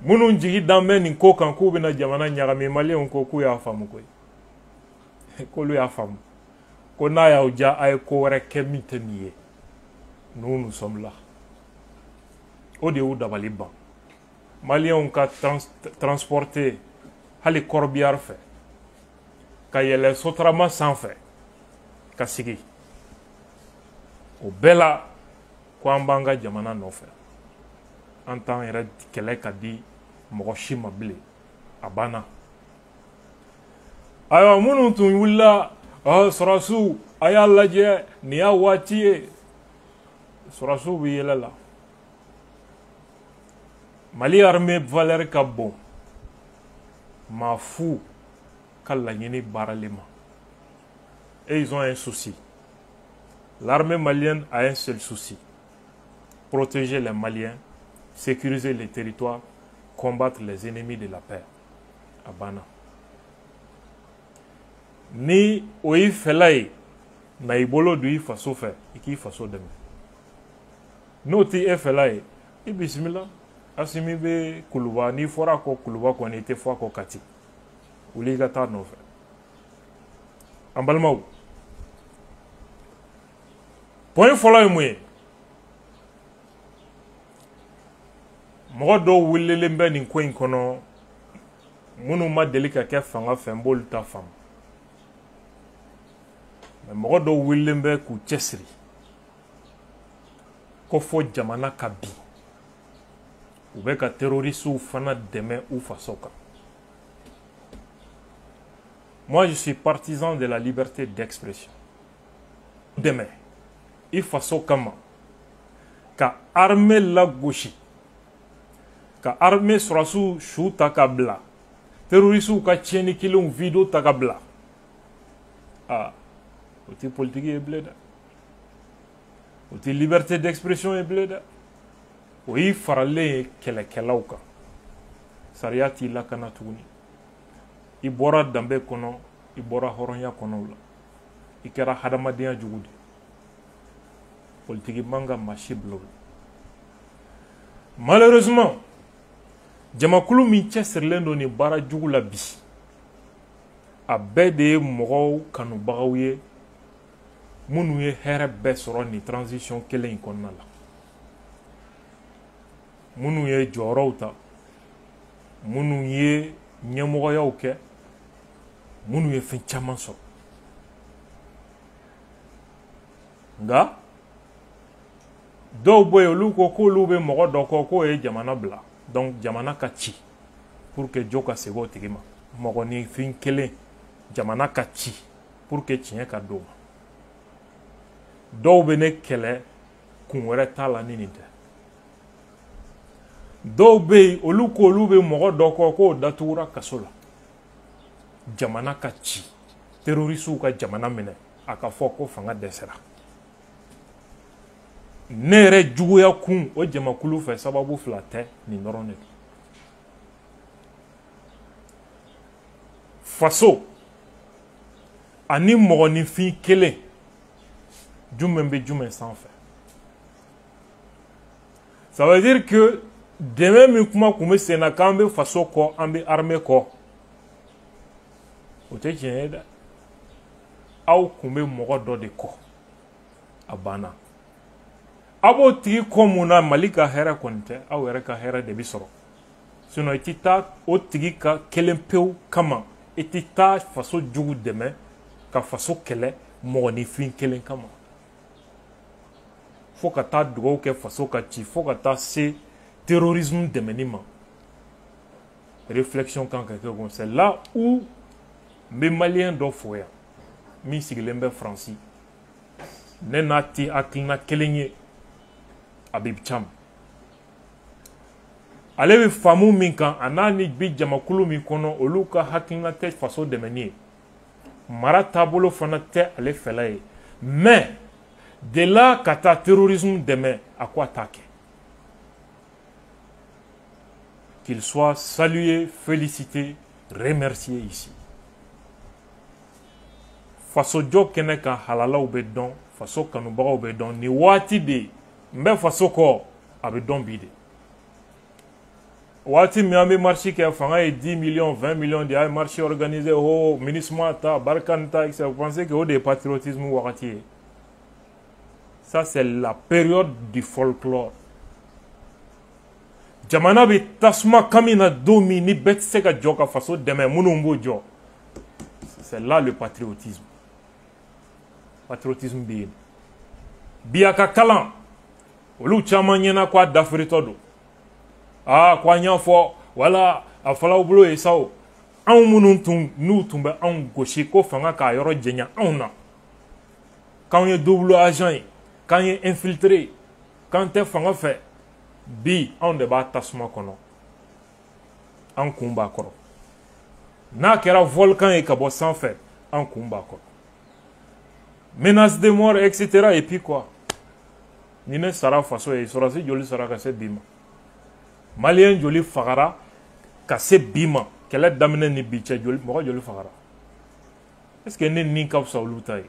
Minnu jigi dan bɛ nin ko kan k'u bɛna jamana ɲagami, maliyɛnw ko k'u y'a faamu koyi, k'olu y'a faamu ko n'a y'aw diya a ye ko wɛrɛ kɛ min tɛ nin ye. Nous, nous sommes là. O de y'u dabali ban. Maliyɛnw ka transporter hali corbillard fɛ ka yɛlɛ sotarama sanfɛ ka sigi, o bɛɛ la ko an b'an ka jamana nɔfɛ, an t'an yɛrɛ kɛlɛ ka di mɔgɔ si ma bilen, a banna. Ayiwa, minnu tun wulila, sɔrɔsiw a y'a lajɛ, nin y'a waati ye, sɔrɔsiw bɛ yɛlɛ la. Mali armée valeur ka bon maa fu ka laɲini baarali ma. Et ils ont un souci. L'armée malienne a un seul souci: protéger les Maliens, sécuriser les territoires, combattre les ennemis de la paix. A banna. Ni o y'i fɛla ye, na i bolo don i faso fɛ, i k'i faso dɛmɛ. N'o tɛ e fɛla ye, i bisimila. Asimi bɛ Kuluba, n'i fɔra a kɔ Kuluba kɔni, i tɛ fɔ a kɔ Kati. Wuli i ka taa nɔfɛ. An balimaw, point fɔlɔ ye mun ye? Mɔgɔ dɔw wililen bɛ nin ko in kɔnɔ, minnu ma deli ka kɛ fanga fɛ, n b'olu ta faamu. Mais mɔgɔ dɔw wililen bɛ k'u cɛsiri ko fo jamana ka bin, u bɛ ka terrorisiw fana dɛmɛ u faso kan. Moi, je suis partisan de la liberté d'expression. Dɛmɛ i faso kama, ka armée lagosi, ka armée sɔrɔsiw su ta ka bila, terrorisiw ka tiɲɛni kelenw vidéo ta ka bila, aa, o tɛ politique ye bilen dɛ, o tɛ liberté d'expression ye bilen dɛ, o y'i faralen ye kɛlɛkɛlaw kan. Sariya t'i lakana tuguni. I bɔra danbe kɔnɔ, i bɔra hɔrɔnya kɔnɔ o la, i kɛra hadamadenya jugu de. Politiki man ka maa si bila o la. Malheureusement, jamakulu min cɛsirilen don nin baara jugu la bi, a bɛɛ de ye mɔgɔw kanubagaw ye minnu ye hɛrɛ bɛɛ sɔrɔ nin transition kelen in kɔnɔna la, minnu ye jɔyɔrɔw ta, minnu ye ɲɛmɔgɔyaw kɛ, minnu ye fɛn caman sɔrɔ. Nka dɔw bɔ yen, olu ko k'olu bɛ mɔgɔ dɔ kɔ k'o ye jamana bila, donc jamana ka ci pour que jo ka segin o tigi ma. Mɔgɔninfin kelen, jamana ka ci pour que tiɲɛ ka d'o ma. Dɔw bɛ ne kɛlɛ kun wɛrɛ t'a la ni nin tɛ. Dɔw bɛ yen, olu ko olu bɛ mɔgɔ dɔ kɔ k'o datugura kaso la, jamana ka ci, terrorisiw ka jamana minɛ, a ka fɔ ko fanga dɛsɛra. Ne yɛrɛ juguya kun o jamakulu fɛ sababu fila tɛ, nin dɔrɔn de don. Faso ani mɔgɔninfin kelen, jumɛn bɛ jumɛn sanfɛ? Ça veut dire que dɛmɛ min kuma kun bɛ sen na k'an bɛ faso kɔ, an bɛ armée kɔ, o tɛ tiɲɛ ye dɛ. Aw kun bɛ mɔgɔ dɔ de kɔ, a banna. Aw b'o tigi kɔ mun na? Mali ka hɛrɛ kɔni tɛ, aw yɛrɛ ka hɛrɛ de bɛ sɔrɔ. Sinon i tɛ taa o tigi ka kelen pewu kama, i tɛ taa faso jugu dɛmɛ ka faso kɛlɛ mɔgɔninfin kelen kama. Fo ka taa dugawu kɛ faso ka ci, fo ka taa se terrorisme dɛmɛni ma. Réflexion kan ka kɛ o. C'est là où n bɛ maliyɛn dɔ fo yan min sigilen bɛ Faransi, ne n'a tɛ hakilina kelen ye, Habib Thiam. Ale bɛ faamu min kan, a n'a ni bi jamakulu min kɔnɔ, olu ka hakilina tɛ faso dɛmɛni ye, mara taabolo fana tɛ ale fɛla ye. Mais de là ka taa terrorisme dɛmɛ, a ko a t'a kɛ. Qu'il soit salué, félicité, remercié ici. Faso jɔ kɛnɛ kan, halalaw bɛ dɔn, faso kanubagaw bɛ dɔn. Nin waati de n bɛ faso kɔ, a bɛ dɔn bi de. Waati min an bɛ marche kɛ, fanga ye 10 millions, 20 millions de ye, a ye marche organiser, oh, MINUSMA ta, Barkhane ta, etc. Vous pensez que o de ye patriotisme wagati ye? Ça, c'est la période du folklore. Jamana bɛ tasuma kami na don min ni bɛɛ tɛ se ka jɔ ka faso dɛmɛ, minnu b'o jɔ, c'est là le patriotisme. Patriotisme bɛ yen bi. A ka kalan olu caman ɲɛna ko a dafiritɔ don. Aa, ko an y'a fɔ wala a fɔlaw bolo ye sa o. Anw minnu tun n'u tun bɛ anw gosi ko fanga k'a yɔrɔ jɛnya anw na, k'anw ye double agent ye, k'an ye infiltré, k'an tɛ fanga fɛ, bi anw de b'a tasuma kɔnɔ, an kun b'a kɔrɔ. N'a kɛra volcan ye ka bɔ sanfɛ, an kun b'a kɔrɔ. Menace de mort, etc. Et puis quoi? Ni ne sara faso ye, sɔrɔdasi joli sara ka se bi ma? Maliyɛn joli fagara ka se bi ma? Kɛlɛ daminɛ ni bi cɛ, joli, mɔgɔ joli fagara? Est ce que ne ni ka fisa olu ta ye?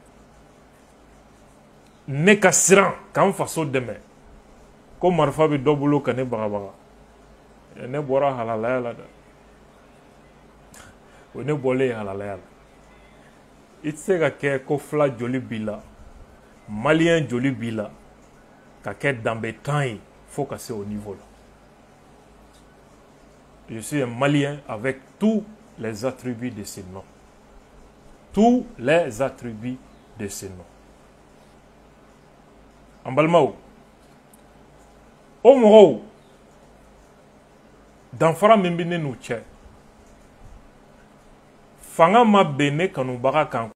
Ne ka siran k'an faso dɛmɛ ko marifa bɛ dɔ bolo ka ne bagabaga, ne bɔra halalaya la dɛ. O ne bɔlen halalaya la. I tɛ se ka kɛ ko fila joli b'i la, maliyɛn joli b'i la, ka kɛ danbetan ye fo ka se o niveau la. Je suis un Malien avec tous les attributs de ce nom, tous les attributs de ce nom. An balimaw, o mɔgɔw, danfara min bɛ ne n'u cɛ, fanga ma bɛn ne kanubaga kan.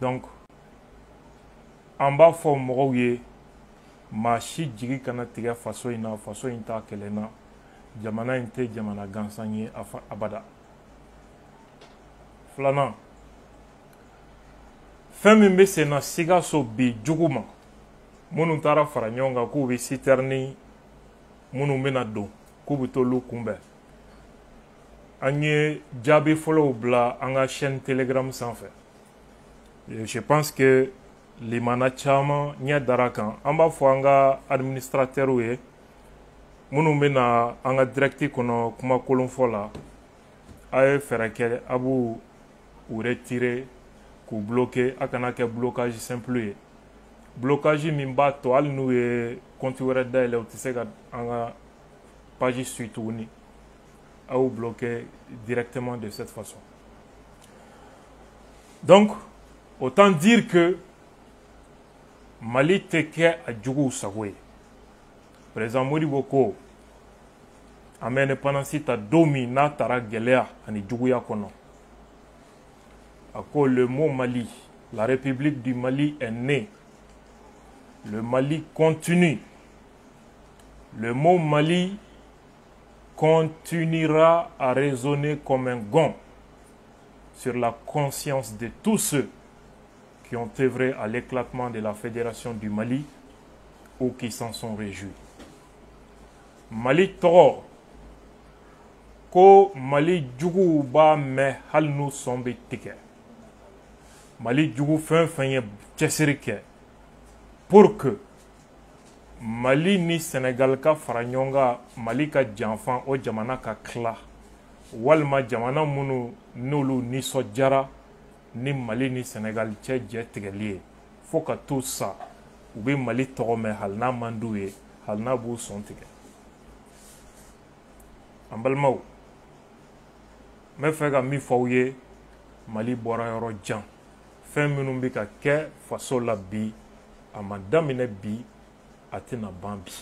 Donc an b'a fɔ mɔgɔw ye, maa si jigi kana tigɛ faso in na. Faso in t'a kɛlɛ na, jamana in tɛ jamana gansan ye abada. Filanan, fɛn min bɛ sen na Sikaso bi jugu ma, minnu taara fara ɲɔgɔn kan k'u bɛ citerne minnu bɛna don, k'u bɛ t'olu kunbɛn, an ye jaabi fɔlɔw bila an ka chaîne Telegram sanfɛ. Je pense que limana caman ɲɛ dara kan. An b'a fɔ an ka administrateurs ye, minnu bɛna an ka direct kɔnɔ kuma kolon fɔ la, a ye fɛɛrɛ kɛ, a b'u u retirer k'u bloquer. A kana kɛ blocage simple ye, blocage min b'a to hali n'u ye compte wɛrɛ dayɛlɛ, u tɛ se ka an ka page suit tuguni. A y'u bloquer directement de cette façon. Donc autant dire que Mali tɛ kɛ a juguw sago ye. Président Modibo ko an bɛ indépendance ta don min n'a taara gɛlɛya ani juguya kɔnɔ, a ko: "Le mot Mali, la République du Mali est née, le Mali continue, le mot Mali continuera à résonner comme un gong sur la conscience de tous ceux qui ont œuvré à l'éclatement de la Fédération du Mali ou qui s'en sont réjouis." Mali tɔgɔ ko Mali juguw b'a mɛn hali n'u sɔn bɛ tigɛ. Mali jugu fɛn fɛn ye cɛsiri kɛ pour que Mali ni Sénégal ka fara ɲɔgɔn kan, Mali ka janfan, o jamana ka tila, walima jamana minnu n'olu nisɔndiyara ni Mali ni Sénégal cɛ jɛ tigɛli ye, fo ka t'u sa, u bɛ Mali tɔgɔ mɛn hali n'a man d'u ye, hali n'a b'u sɔn tigɛ. An balimaw, n bɛ fɛ ka min fɔ aw ye, Mali bɔra yɔrɔ jan. Fɛn minnu bɛ ka kɛ faso la bi, a ma daminɛ bi, a tɛna ban bi.